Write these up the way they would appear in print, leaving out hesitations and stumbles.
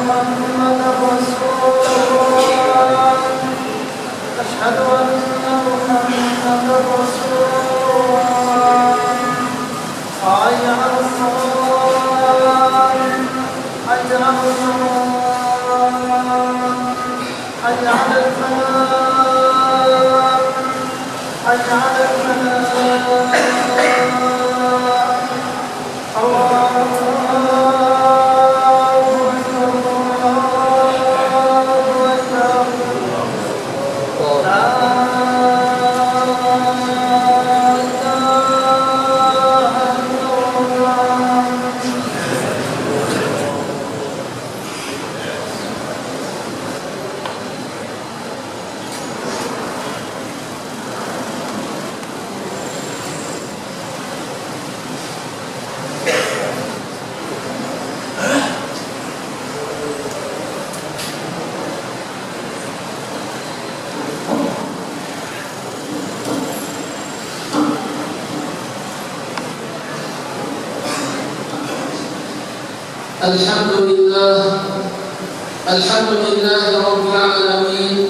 محمدا رسول الله أشهد أن محمدا رسول الله حي على الصلاة حي على الصلاة حي على الفلاح حي على الفلاح الله أكبر الله أكبر لا إله إلا الله. الحمد لله الحمد لله رب العالمين،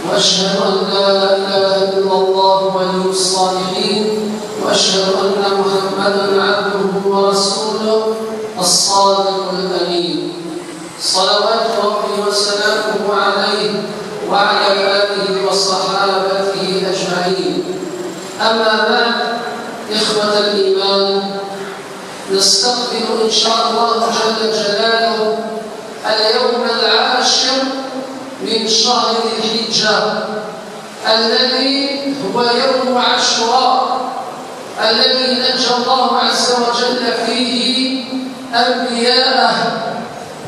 وأشهد أن لا إله إلا الله ولي الصالحين، وأشهد أن محمدا عبده ورسوله الصادق الأمين، صلوات ربي وسلامه عليه وعلى آله وصحابته أجمعين. أما بعد، إخوة الإيمان، نستقبل إن شاء الله جل جلاله اليوم العاشر من شهر ذي الحجة، الذي هو يوم عاشوراء، الذي نجى الله عز وجل فيه أنبياءه،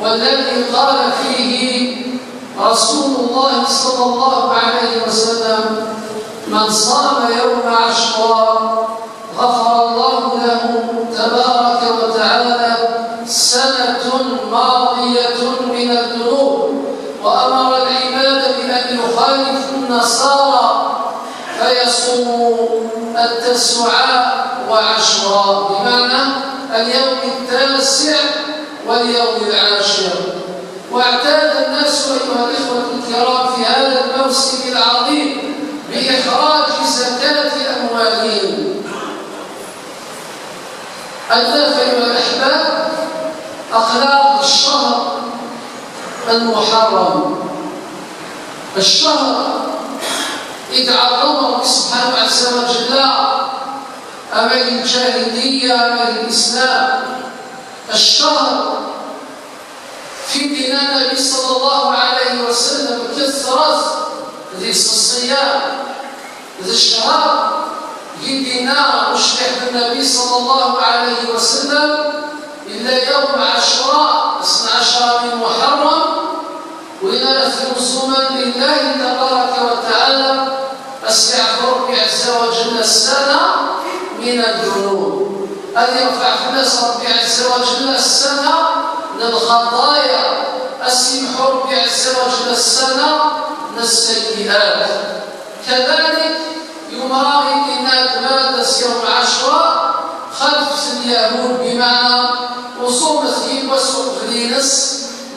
والذي قال فيه رسول الله صلى الله عليه وسلم: من صام يوم عاشوراء غفر الله له تبارك وتعالى سنة ماضية من الذنوب. وأمر العباد بأن يخالفوا النصارى فيصوموا التسعاء وعشراء، بمعنى اليوم التاسع واليوم العاشر. واعتاد الناس أيها الإخوة الكرام في هذا الموسم العظيم بإخراج زكاة أموالهم. ألف أيها الأحباب أخلاق الشهر المحرم، الشهر إذ عظمه سبحانه عز وجل أمام الجاهلية أمام الإسلام. الشهر في دين النبي صلى الله عليه وسلم كثرة ذي الصيام، ذي الشهر يدينا وشرح النبي صلى الله عليه وسلم إلا يوم عاشوراء 12 من محرم، وإلى في لله تبارك وتعالى أستغفر ربي عز وجل السنة من الذنوب، أن يرفع في الناس ربي عز وجل السنة من الخطايا، أسمح ربي عز وجل السنة من السيئات. كذلك يمراغي إناد مادة يوم عاشوراء خلف اليهود، بمعنى وصوم ثيبوس وقلينس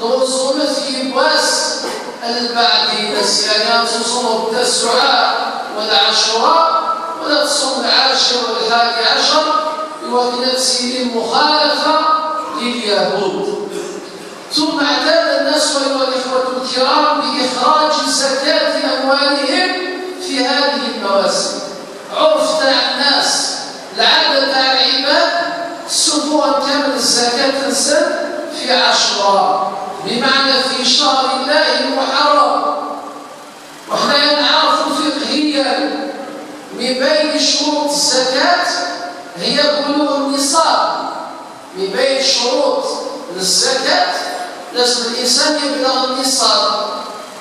وصوم ثيبوس البعدينس، يعني تصوم التسعاء والعاشوراء ولا تصوم العاشر والحادي عشر، وفي المخالفة لليهود. ثم اعتاد الناس أيها الإخوة الكرام بإخراج زكاة أموالهم في هذه المواسم. عرف تاع الناس، العادة تاع العباد، سبوع كامل الزكاة تنزل في عاشوراء، بمعنى في شهر الله المحرم. وحنا نعرف فقهيا من بين شروط الزكاة هي بلوغ النصاب. من بين شروط الزكاة لازم الإنسان يبلغ النصاب.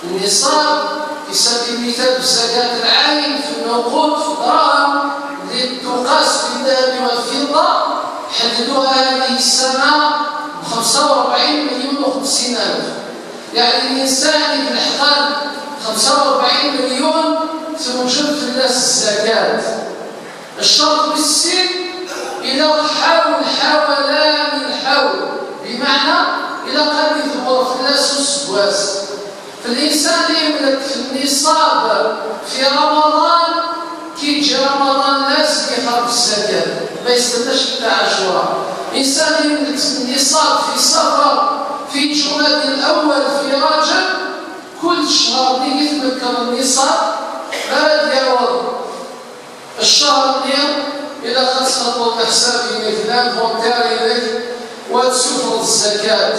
النصاب في سبيل المثال الزكاة العين في النقود في الدراهم اللي تقاس بالذهب والفضة، حددوها هذه السنة ب 45,050,000. يعني الإنسان يلحق 45 مليون توجب في الناس الزكاة. الشرط بالسن إلى حول حولان الحول، بمعنى إلى قد يثور في الناس سواس. فالإنسان اللي يملك النصاب في رمضان، كي يجي رمضان لازم يخرج الزكاة، ما يستناش حتى عاشوراء. الإنسان اللي يملك النصاب في صفر، في جماد الأول، في رجب، كل شهر اللي يتمكن النصاب ما يعوض الشهر اللي إذا خلصت الحساب مثلا فونتير إليك وتسفر الزكاة.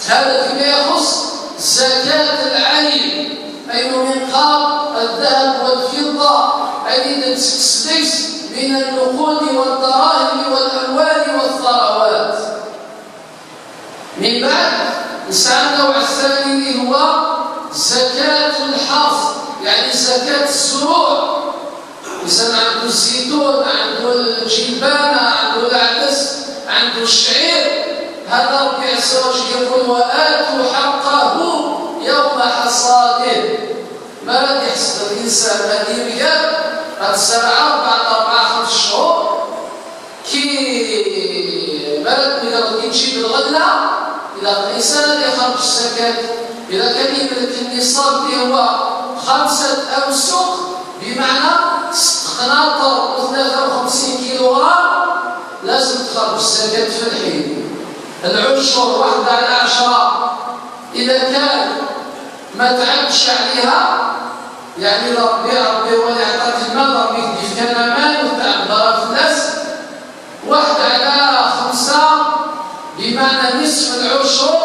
هذا فيما يخص زكاة العين، أي منقار الذهب والفضة، أي تسكسليس من النقود والدراهم والأموال والثروات. من بعد نسعى النوع الثاني اللي هو زكاة الحرث، يعني زكاة الزروع. الإنسان عنده الزيتون، عنده الجلبانة، عنده العدس، عنده الشعير، هذا ربي عز وجل يقول وآتوا حقه يوم حصاده. ما غادي يحصد الإنسان هذه ريال هاد الزرعة بعد 4 5 شهور كي ما غادي تجيب الغلة. إذا الإنسان اللي خرج الزكاة إذا كان يملك النصاب اللي هو 5 أوسق، بمعنى 6 قناطر و53 كيلوغرام، لازم تخرج الزكاة في الحين. العشر 1/10 إذا كان ما تعبش عليها، يعني ربي ربي هو اللي عطاك المال، ربي يديك كان مال وتعب ضرب الناس. 1/5 بمعنى نصف العشر،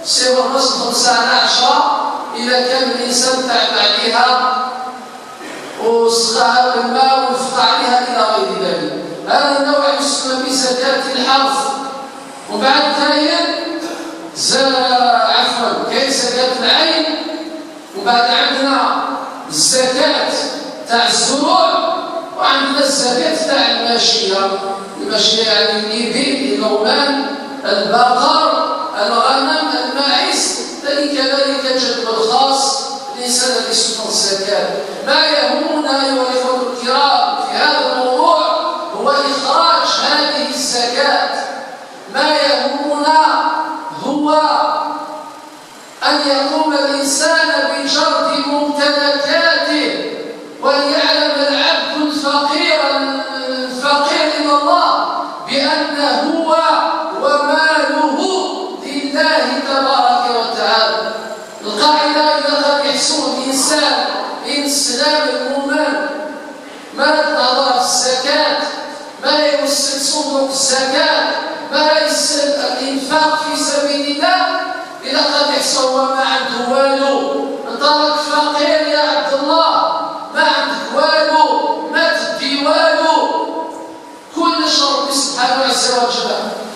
سوى نصف 5/10 إذا كان الإنسان تعب عليها وسقاها بالماء ونفق عليها إلى غير ذلك. هذا النوع يسمى بزكاة الحرث. وبعد كاين عفوا كاين زكاة العين، وبعد عندنا الزكاة تاع الزروع، وعندنا الزكاة تاع الماشية. الماشية يعني الإبل، الغمان، البقر، الغنم، الماعز. كذلك جدول خاص الإنسان الذي يسلط الزكاة. ما يهمنا أيها الإخوة الكرام في هذا الموضوع هو إخراج هذه الزكاة. ما يهمنا هو أن يقوم الإنسان بجرد ممتلكاته، وليعلم العبد الفقير الفقير إلى الله بأن هو وماله لله تبارك وتعالى. القاعدة إذا قد يحصل الإنسان إنسلام المؤمن، ما تنظر الزكاة، ما يوصل صندوق الزكاة، ما يوصل الإنفاق في سبيل الله، إذا قد يحصل وما عنده والو. أنت راك فقير يا عبد الله، ما عندك والو، ما تدي والو، كل شر سبحانه عز وجل.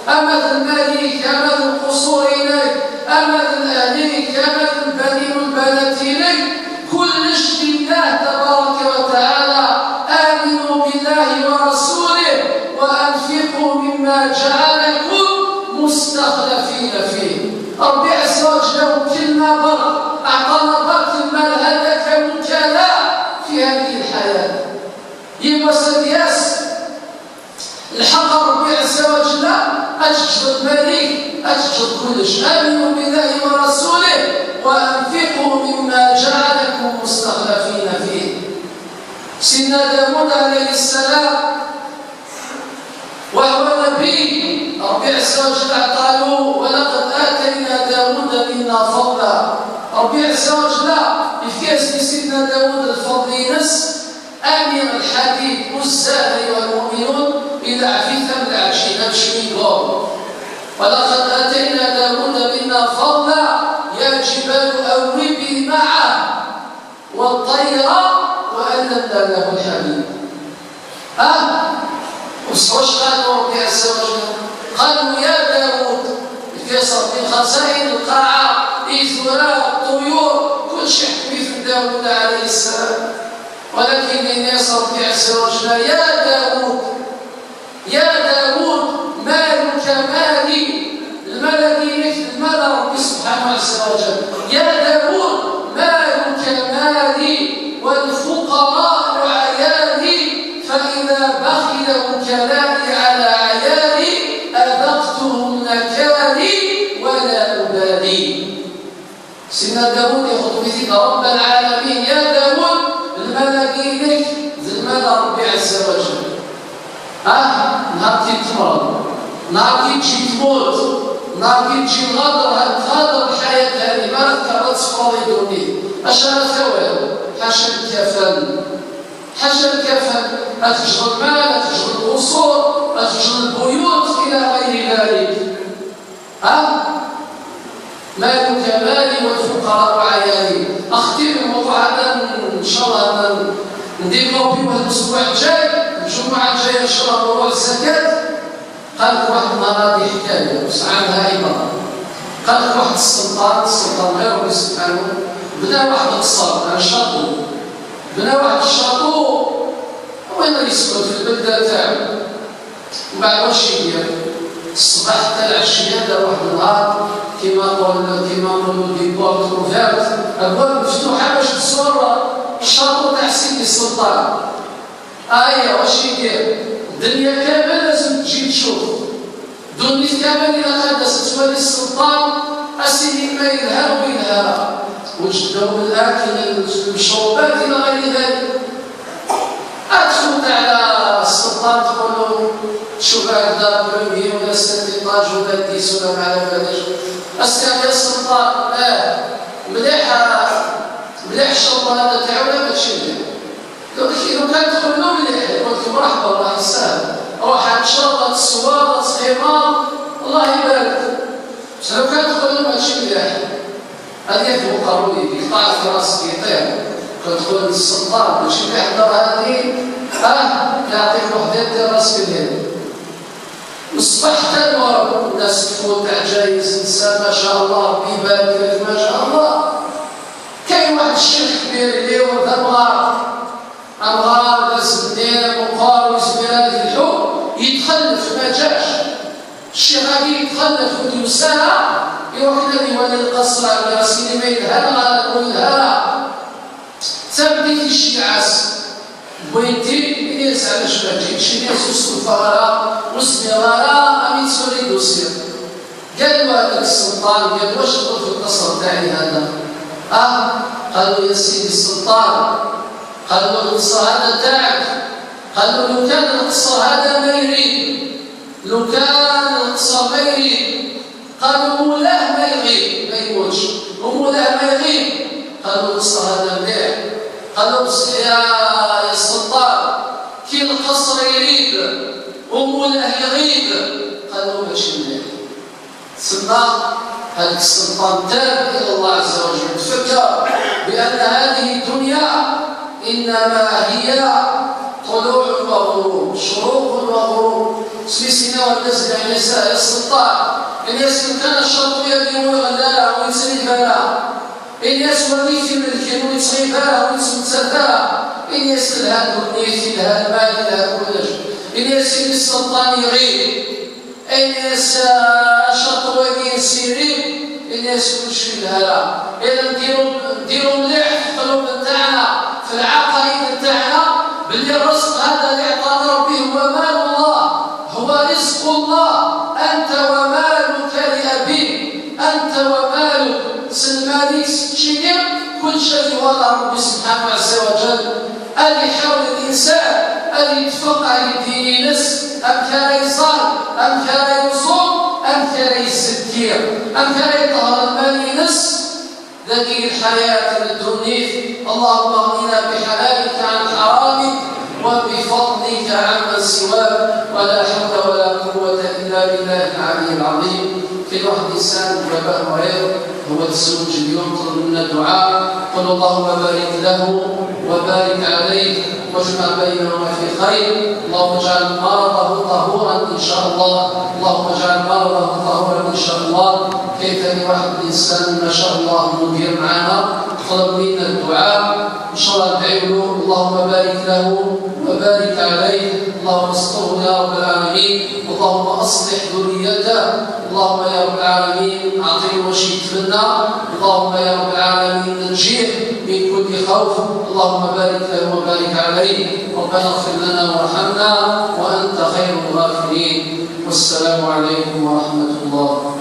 أما الملك، أما القصور إليك، أما الأهليك، أما البنين والبنات إليك، كلش لله تبارك وتعالى. آمنوا بالله ورسوله وأنفقوا مما جعلكم مستخلفين فيه. ربي عز وجل كلمة برك، أعطانا برك المال هذا كوكلاء في هذه الحياة. يبقى سدياس الحق ربي عز وجل أجد مالك، أجد كلش. آمنوا بالله ورسوله وأنفقوا مما جعلكم مستخلفين فيه. سيدنا داود عليه السلام وهو نبي، ربي عز وجل قالوا ولقد آتينا داود منا فضلا. ربي عز وجل يفكاس لسيدنا داود الفضل ينس أمير الحديد والزاد أيها المؤمنون إلى عفيفة من العجينة بشويقهم. ولقد آتينا داود منا فضلا يا جبال أوبي معه والطير وألنا له الحديد. وش قالوا ربي عز وجل؟ قالوا يا داود الكسر من خزائن القاعة، إثراء الطيور، كل شيء مثل داود عليه السلام. ولكن الناس ربي عز وجل يا داود يا داود مالك مالي، الملك مثل مال ربي سبحانه عز وجل. يا داود مالك مالي والفقراء عيالي، فإذا بخل وكلائي على عيالي أذقتهم نكالي ولا أبالي. سيدنا داود يخطب في رب العالمين يا داود الملك إليك ذي المال ربي عز وجل. نهار كي تمرض، نهار كي تجي تموت، نهار كي تجي تغادر تغادر الحياة هذه، ما تكرر تصفر يدوني اش انا ثواب حاشا الكفن، حاشا الكفن، أتجر المال، أتجر القصور، أتجر البيوت إلى غير ذلك. مالك مالي والفقراء عيالي. أختم الموضوع هذا إن شاء الله نديفلوبيوه الأسبوع الجاي، الجمعة الجاية إن شاء الله موضوع الزكاة. قال لك واحد النهار هذه حكاية بصح عندها عبارة. قال لك واحد السلطان، السلطان غير ربي سبحانه، بنى واحد القصر، un château، بنى واحد ال château وين يسكن في البلدة تاعو. ومن بعد واش يدير؟ الصباح حتى العشية دار واحد النهار كيما نقولوا des portes ouvertes، ابواب مفتوحة باش تصور ال château تاع سيدي السلطان. ايا واش يدير؟ الدنيا كامل لازم تجي تشوف، دنيا كامل الى قدست تولي السلطان اسيدي ما يلهى ويلهى، وجدوا الاكل المشروبات الى غير ذلك. ادخلت على السلطان تقول له شوف هكذا premier ولا sept étages ولا dix ولا ما على باليش. اسكن يا السلطان، مليح مليح ال château هذا تاعو ولا ماشي مليح؟ لو كان تدخل له مليح يقول لك مرحبا الله يسهل، روح تشرب تصور تقيمه الله يبارك. بس لو كان تدخل له ماشي مليح، هذه يفوق قاروني يقطع في راسك يطير. كتدخل للسلطان ماشي مليح الدار هذه، يعطيك وحده دير راسك الهند. الصباح حتى المغرب الناس تفوت عجايز نساء ما شاء الله ربي يبارك لك ما شاء الله. كاين واحد الشيخ كبير اللي هو امغار امغار لازم وقار وزميرات الحب يتخلف ما جاش. الشيخ غادي يتخلف وديو ساعة يروح لديوان القصر على سيدي ما يلهى ويلهى. تبدي الشيعاس بوينتي الناس علاش ما تجيش الناس السفراء والسميرارا امي تسولي دوسير. قال له هذاك السلطان، قال واش تقول في القصر تاعي هذا؟ قالوا يا سيدي السلطان، قالوا القصر هذا تاعك، قالوا لو كان القصر هذا ما يريد، لو كان القصر ما يريد، قالوا مولاه ما يغيب ما يموتش، ومولاه ما يغيب. قالوا القصر هذا مليح. قالوا يا السلطان كي القصر يريد ومولاه يغيب، قالوا ماشي مليح. ثم هذا السلطان تاب الى الله عز وجل، تفكر بان هذه الدنيا انما هي طلوع وغروب، شروق وغروب. سميسينا والناس يعني يا السلطان الناس كان الشرط يدي ولا ويتسري فلا، الناس ولي في ملك ويتسري فلا ويتسري الناس لها الدنيا لها المال لها كلش. الناس السلطان يغيب، الناس شرط ولي سيري، الناس كلشي لها. اذا نديرو مليح في القلوب نتاعنا، في العقائد نتاعنا، باللي الرزق هذا اللي عطانا ربي هو مال الله، هو رزق الله. انت ومالك لابيك، انت ومالك سلمالك ستشيني كل شيء وضع ربي سبحانه عز وجل. اللي حول الانسان اللي يتفق يدينس، ام كان يصال، ام كان يصوم، ام كان يزكي، ام كان يطهر المال ينس. ذكي الحياة الدنيا. اللهم اغننا بحلالك عن حرامك وبفضلك عمن سواك، ولا حول ولا قوة إلا بالله العلي العظيم. في واحد الإنسان باباه مريض، هو تزوج اليوم، طلب منا الدعاء، قل اللهم بارك له وبارك عليه واجمع بينهما في خير. اللهم اجعل مرضه طهورا إن شاء الله، اللهم اجعل مرضه طهورا إن شاء الله. كيف لواحد الإنسان ما شاء الله مدير معنا، طلب منا الدعاء، إن شاء الله ندعي له، اللهم بارك له وبارك عليه، اللهم استره يا رب العالمين، اللهم أصلح ذريته، اللهم يا رب العالمين أعطيه واش يتمنى، اللهم يا رب العالمين نجيه من كل خوف، اللهم بارك له وبارك عليه، ربنا اغفر لنا وارحمنا وأنت خير الغافرين. والسلام عليكم ورحمة الله.